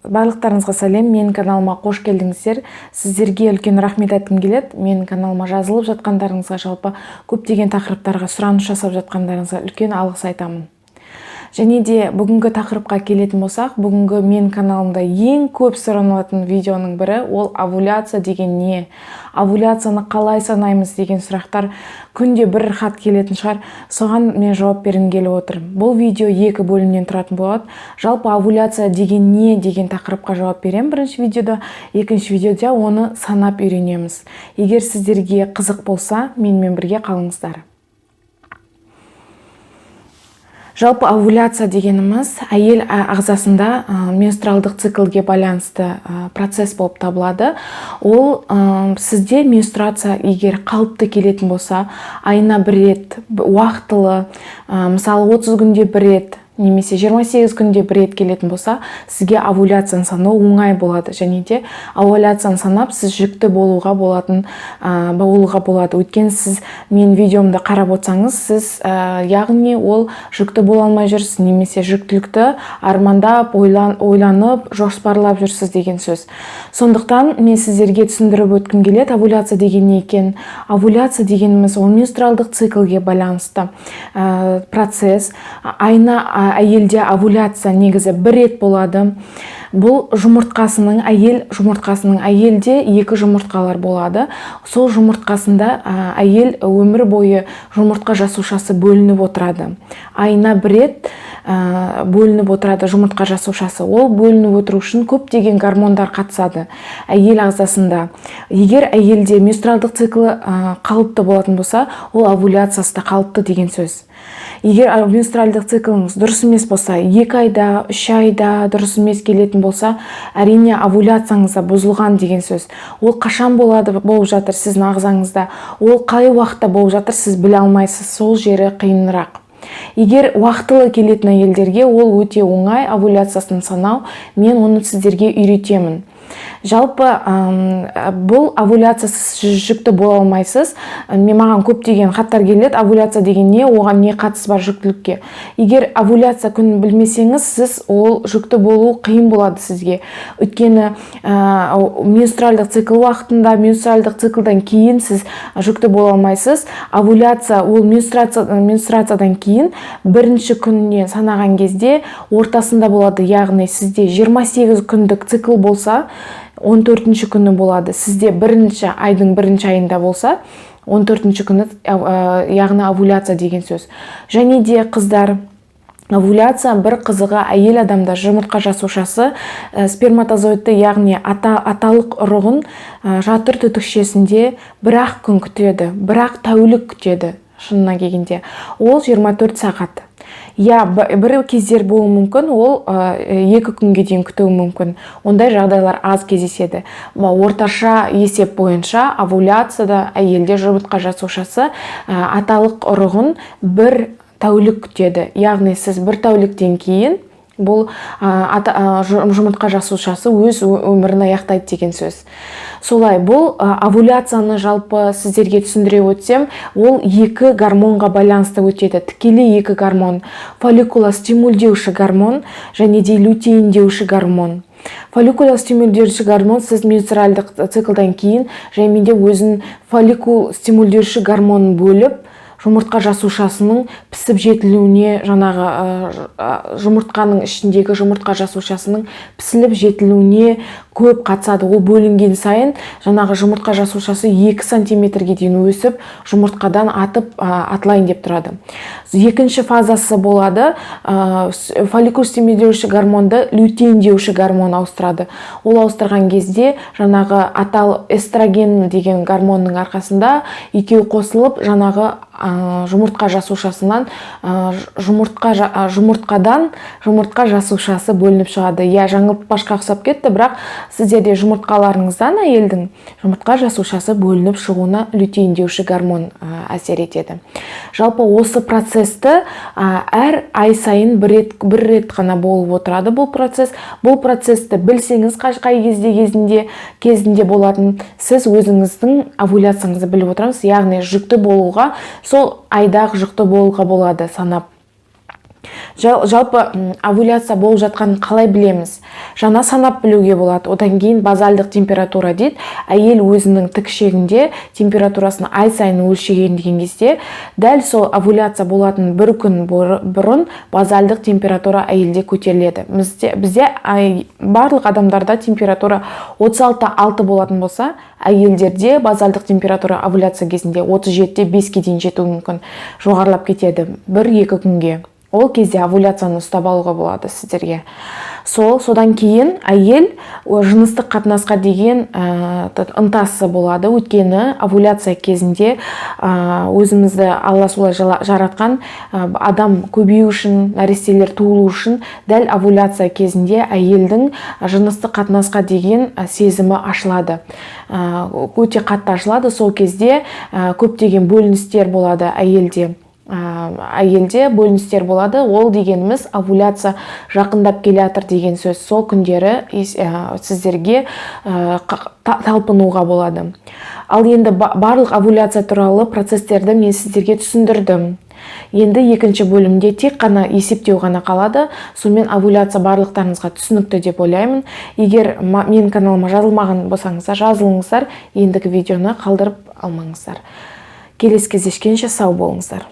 Барлықтарыңызға сәлем, менің каналыма қош келдіңіздер. Сіздерге үлкен рахмет айтқым келеді. Менің каналыма жазылып жатқандарыңызға, жалпы көптеген тақырыптарға сұраныс жасап жатқандарыңызға үлкен алғыс айтамын. Және де бүгінгі тақырыпқа келетін болсақ, бүгінгі менің каналымда ең көп сұранылатын видеоның бірі ол овуляция деген не, овуляцияны қалай санаймыз деген сұрақтар күнде бір хат келетін шығар. Соған мен жауап бергім келіп отыр. Бұл видео екі бөлімнен тұратын болады. Жалпы овуляция деген не деген тақырыпқа жауап беремін бірінші видеода, екінші видеода оны санап үйренеміз. Егер сіздерге қызық болса, менімен бірге қалыңыздар. Жалпы овуляция дегеніміз әйел ағзасында менструалдық циклге байланысты процесс болып табылады. Ол сізде менструация егер қалыпты келетін болса, айына бір рет, уақытылы, мысалы 30 күнде бір рет немесе 28 күнде бір рет келетін болса, сізге овуляцияны санау оңай болады. Және де овуляцияны санап, сіз жүкті болуға болатын, болуға болады. Өйткені сіз мен видеомды қарап отырсаңыз, сіз яғни ол жүкті бола алмай жүрсіз немесе жүктілікті армандап, ойланып, жоспарлап жүрсіз деген сөз. Сондықтан мен сіздерге түсіндіріп өткім келеді овуляция деген не екен. Овуляция дегеніміз ол менструалдық циклге байланысты процесс. Айына әйелде овуляция негізі бір рет болады. Бұл жұмыртқасының, әйел жұмыртқасының, әйелде екі жұмыртқалар болады. Сол жұмыртқасында әйел өмір бойы жұмыртқа жасушасы бөлініп отырады. Айына бір рет бөлініп отырады жұмыртқа жасушасы. Ол бөлініп отыру үшін көптеген гормондар қатысады әйел ағзасында. Егер әйелде менструалдық циклі қалыпты болатын болса, ол овуляциясы да қалыпты деген сөз. Егер менструалдық цикліңіз дұрыс емес болса, 2 айда, 3 айда дұрыс емес келетін болса, әрине овуляцияңыз да бұзылған деген сөз. Ол қашан болады, болып жатыр сіздің ағзаңызда, ол қай уақытта болып жатыр, сіз біле алмайсыз, сол жері қиынырақ. Егер уақытылы келетін әйелдерге ол өте оңай овуляциясын санау, мен оны сіздерге үйретемін. Жалпы бұл овуляциясыз жүкті бола алмайсыз. Мен маған көптеген хаттар келеді: овуляция деген не, оған не қатысы бар жүктілікке? Егер овуляция күнін білмесеңіз, сіз ол жүкті болу қиын болады сізге. Өйткені менструалдық цикл уақытында, менструалдық циклдан кейін сіз жүкті бола алмайсыз. Овуляция ол менструациядан кейін бірінші күнінен санаған кезде ортасында болады. Яғни сізде 28 күндік цикл болса, 14 күні болады. Сізде бірінші айдың бірінші айында болса, 14 күні, яғни овуляция деген сөз. Және де, қыздар, овуляция бір қызығы, әйел адамда жұмыртқа жасушасы сперматозоидты, яғни аталық ұрығын жатыр түтікшесінде бір-ақ күн күтеді, бір-ақ тәулік күтеді шынына келгенде. Ол 24 сағат. Я, бір кездер болуы мүмкін, ол 2 күнге дейін күтуі мүмкін. Ондай жағдайлар аз кездеседі. Орташа есеп бойынша овуляцияда әйелде жұмыртқа жасушасы аталық ұрығын бір тәулік күтеді. Яғни сіз бір тәуліктен кейін бұл жұмыртқа жасушасы өз өмірін аяқтайды деген сөз. Солай, бұл овуляцияны жалпы сіздерге түсіндіре өтсем, ол екі гормонға байланысты өтеді. Тікелей екі гормон: фолликула стимулдеуші гормон және де лютеиндеуші гормон. Фолликула стимулдеуші гормон сіз менструальдық циклдан кейін және де өзінің фолликул стимулдеуші гормонын бөліп, жұмыртқа жасушасының пісіп жетілуіне, жаңағы жұмыртқаның ішіндегі жұмыртқа жасушасының пісіліп жетілуіне көп қатысады. Ол бөлінген сайын жаңағы жұмыртқа жасушасы 2 сантиметрге дейін өсіп, жұмыртқадан атып, атылайын деп тұрады. Екінші фазасы болады, фолликул стимулдеуші гормонды лютеиндеуші гормон ауыстырады. Ол ауыстырған кезде жаңағы атал эстроген деген гормонның арқасында екеуі қосылып, жаңағы жұмыртқа жасушасынан, жұмыртқадан жұмыртқа жасушасы бөлініп шығады. Иә, жаңылтпашқа ұқсап кетті, бірақ сіздерде жұмыртқаларыңыздан әйелдің жұмыртқа жасушасы бөлініп шығуына лютеиндеуші гормон әсер етеді. Жалпы осы процесті әр ай сайын бір рет қана болып отырады бұл процесс. Бұл процессті білсеңіз, қай кезде кезінде болатын, сіз өзіңіздің овуляцияңызды біліп отырасыз. Яғни жүкті болуға, сол айда жүкті болуға болады санап. Жалпы овуляция болып жатқанын қалай білеміз? Жаңа санап білуге болады. Одан кейін базальдық температура дейді. Әйел өзінің тік ішегінде температурасын ай сайын өлшеген деген кезде, дәл сол овуляция болатын бір күн бұрын базальдық температура әйелде көтеріледі. Бізде барлық адамдарда температура 36,6 болатын болса, әйелдерде базальдық температура овуляция кезінде 37,5-ке дейін жетуі мүмкін, жоғарылап кетеді 1-2 күнге. Ол кезде овуляцияны ұстап алуға болады сіздерге. Сол содан кейін әйел жыныстық қатынасқа деген ынтасы болады, өйткені овуляция кезінде өзімізді Алла солай жаратқан, адам көбею үшін, нәрестелер туылу үшін дәл овуляция кезінде әйелдің жыныстық қатынасқа деген сезімі ашылады, өте қатты ашылады. Сол кезде көптеген бөліністер болады әйелде. Әйелде бөліністер болады. Ол дегеніміз овуляция жақындап келе жатыр деген сөз. Сол күндері сіздерге талпынуға болады. Ал енді барлық овуляция туралы процестерді мен сіздерге түсіндірдім. Енді екінші бөлімде тек қана есептеу ғана қалады. Сонымен, овуляция барлықтарыңызға түсінікті деп ойлаймын. Егер менің каналыма жазылмаған болсаңыздар, жазылыңыздар, ендігі видеоны қалдырып алмаңыздар. Келесі кездескенше сау болыңыздар.